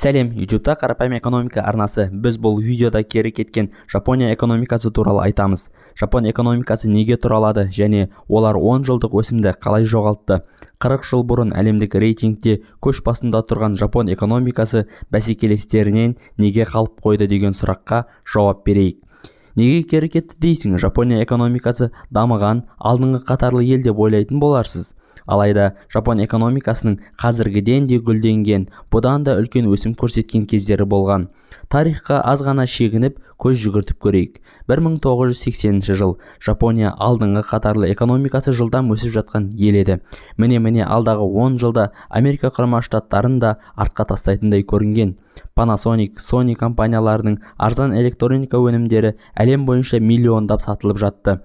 Сәлем, Ютубта «Қарапайым экономика» арнасы. Біз бұл видеода кері кеткен Жапония экономикасы туралы айтамыз. Жапон экономикасы неге тұралады және олар 10 жылдық өсімді қалай жоғалтты? 40 жыл бұрын әлемдік рейтингте көш басында тұрған жапон экономикасы бәсекелестерінен неге қалып қойды деген сұраққа жауап берейік. Неге кері кетті дейсің? Жапония экономикасы дамыған, алдыңғы қатарлы ел деп ойлайтын боларсыз. Алайда жапон экономикасының қазіргіден де гүлденген, бұдан да үлкен өсім көрсеткен кездері болған. Тарихқа аз ғана шегініп, көз жүгіртіп көрейік. 1980 жыл. Жапония алдыңғы қатарлы, экономикасы жылдам өсіп жатқан ел еді. Міне-міне, алдағы 10 жылда Америка Құрама Штаттарын да артқа тастайтындай көрінген. Panasonic, Sony компанияларының арзан электроника өнімдері әлем бойынша миллиондап сатылып жатты.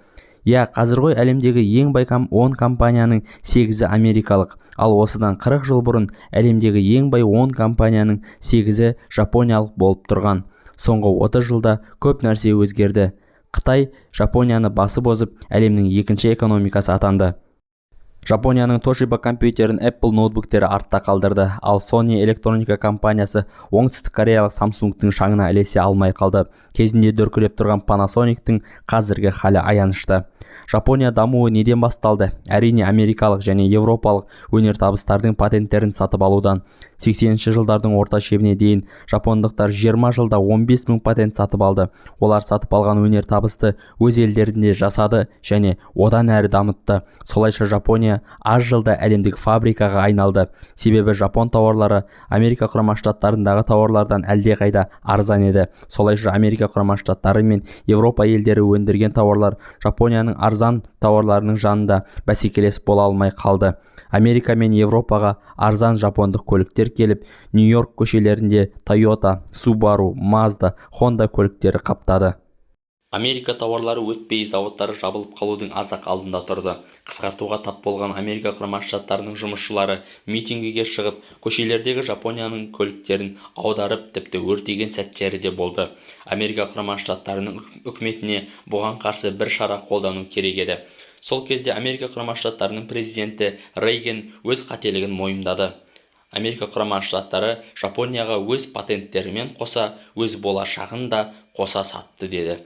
Иә, қазір ғой әлемдегі ең бай 10 компанияның 8-і америкалық. Ал осыдан 40 жыл бұрын әлемдегі ең бай 10 компанияның 8-і жапониялық болып тұрған. Соңғы 30 жылда көп нәрсе өзгерді. Қытай Жапонияны басып озып, әлемнің екінші экономикасы атанды. Жапонияның Toshiba компьютерін Apple ноутбуктері артта қалдырды, ал Sony электроника компаниясы оңтүстік кореялық Samsungтың шаңына ілесе алмай қалды. Кезінде дүркіреп тұрған Panasonicтің қазіргі халі аянышты. Жапония дамуы неден басталды? Әрине, америкалық және европалық өнертабыстардың патенттерін сатып алудан. 80 жылдардың орта шебіне дейін жапондықтар 20 жылда 15 мың патент сатып алды. Олар сатып алған өнертабысты өз елдерінде жасады және одан әрі дамытты. Солайша Жапония аз жылда әлемдік фабрикаға айналды. Себебі жапон тауарлары Америка Құрама Штаттарындағы тауарлардан әлдеқайда арзан еді. Солайша Америка Құрама Штаттары мен Европа елдері өндірген тауарлар Жапонияның арзан тауарларының жанында бәсекелес бола алмай қалды. Америка мен Европаға арзан жапондық көліктер келіп, Нью-Йорк көшелерінде Тойота, Субару, Мазда, Хонда көліктері қаптады. Америка тауарлары өтпей, зауыттары жабылып қалудың аз-ақ алдында тұрды. Қысқартуға тап болған Америка Құрама Штаттарының жұмысшылары митингіге шығып, көшелердегі Жапонияның көліктерін аударып, тіпті өртеген сәттері де болды. Америка Құрама Штаттарының үкіметіне бұған қарсы бір шара қолдану керек еді. Сол кезде Америка Құрама Штаттарының президенті Рейган өз қателігін мойындады. Америка Құрама Штаттары Жапонияға өз патенттерімен қоса өз болашағын да қоса сатты деді.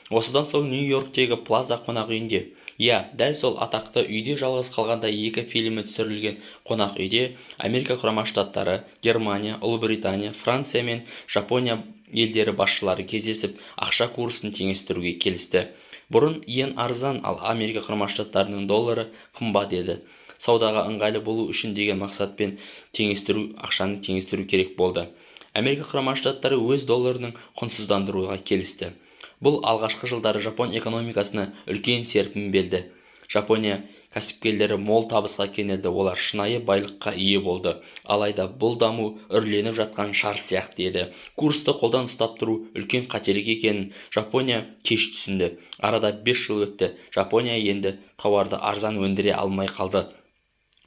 Осыдан соң Нью-Йорктегі Плаза қонақ үйінде, иә, дәл сол атақты үйде, «Жалғыз қалғанда екі» фильмі түсірілген қонақ үйде Америка Құрама Штаттары, Германия, Ұлыбритания, Франция мен Жапония елдері басшылары кездесіп, ақша курсын теңестіруге келісті. Бұрын йен арзан, ал Америка Құрама Штаттарының доллары қымбат еді. Саудаға ыңғайлы болу үшін деген мақсатпен теңестіру ақшаны теңестіру керек болды. Америка Құрама Штаттары өз долларының құнсыздандыруға келісті. Бұл алғашқы жылдары жапон экономикасына үлкен серпін берді. Жапония кәсіпкерлері мол табысқа кенелді, олар шынайы байлыққа ие болды. Алайда бұл даму үрленіп жатқан шар сияқты еді. Курсты қолдан ұстап тұру үлкен қателік екенін Жапония кеш түсінді. Арада 5 жыл өтті. Жапония енді тауарды арзан өндіре алмай қалды.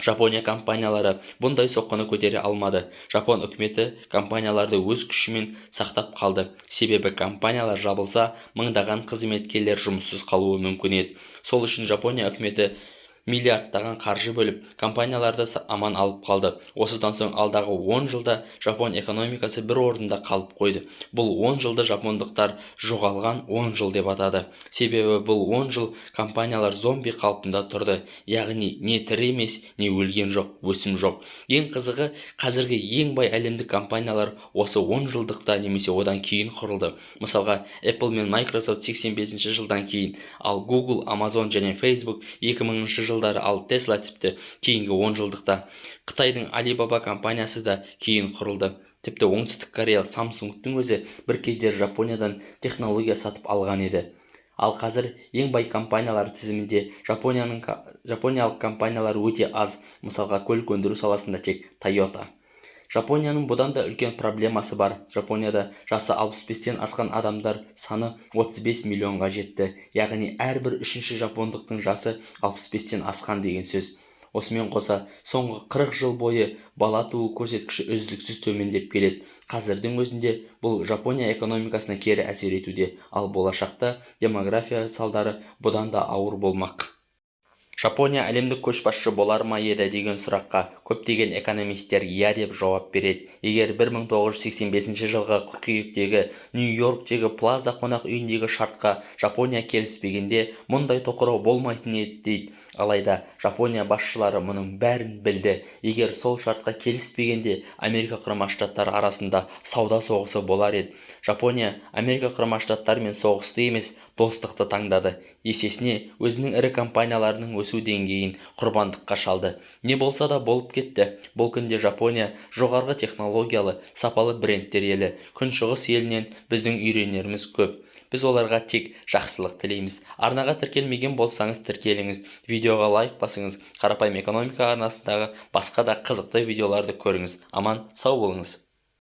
Жапония компаниялары бұндай соққыны көтере алмады. Жапон үкіметі компанияларды өз күшімен сақтап қалды, себебі компаниялар жабылса, мыңдаған қызметкерлер жұмыссыз қалуы мүмкін еді. Сол үшін Жапония үкіметі миллиардтаған қаржы бөліп, компанияларды аман алып қалды. Осыдан соң алдағы 10 жылда жапон экономикасы бір орында қалып қойды. Бұл 10 жылды жапондықтар жоғалған 10 жыл деп атады. Себебі бұл 10 жыл компаниялар зомби қалпында тұрды, яғни не тірі емес, не өлген жоқ, өсім жоқ. Ең қызығы, қазіргі ең бай әлемдік компаниялар осы 10 жылдықта немесе одан кейін құрылды. Мысалға, Apple мен Microsoft 85 жылдан кейін, ал Google, Amazon және Facebook 2000 жылдары, ал Tesla тіпті кейінгі 10 жылдықта. Қытайдың Alibaba компаниясы да кейін құрылды. Тіпті оңтүстік кореялық Samsungтың өзі бір кездері Жапониядан технология сатып алған еді. Ал қазір ең бай компаниялар тізімінде жапониялық компаниялар өте аз. Мысалға, көлік өндіру саласында тек Toyota. Жапонияның бұдан да үлкен проблемасы бар. Жапонияда жасы 65-тен асқан адамдар саны 35 миллионға жетті, яғни әрбір үшінші жапондықтың жасы 65-тен асқан деген сөз. Осымен қоса соңғы 40 жыл бойы бала туу көрсеткіші үздіксіз төмендеп келеді. Қазірдің өзінде бұл Жапония экономикасына кері әсер етуде, ал болашақта демография салдары бұдан да ауыр болмақ. Жапония әлемдік көшбасшы болар ма еді деген сұраққа көптеген экономистер иә деп жауап береді. Егер 1985 жылғы қыркүйектегі Нью-Йорктегі Плаза қонақ үйіндегі шартқа Жапония келіспегенде, мұндай тоқырау болмайтын еді дейді. Алайда Жапония басшылары мұның бәрін білді. Егер сол шартқа келіспегенде, Америка Құрама Штаттары арасында сауда соғысы болар еді. Жапония Америка Құрама Штаттарымен соғысты емес, достықты таңдады. Есесіне өзінің ірі компанияларының өсу деңгейін құрбандыққа шалды. Не болса да болып кетті. Бұл күнде Жапония жоғарғы технологиялы, сапалы брендтер елі. Күншығыс елінен біздің үйренеріміз көп. Біз оларға тек жақсылық тілейміз. Арнаға тіркелмеген болсаңыз, тіркеліңіз, видеоға лайк басыңыз. Қарапайым экономика арнасындағы басқа да қызықты видеоларды көріңіз. Аман сау болыңыз.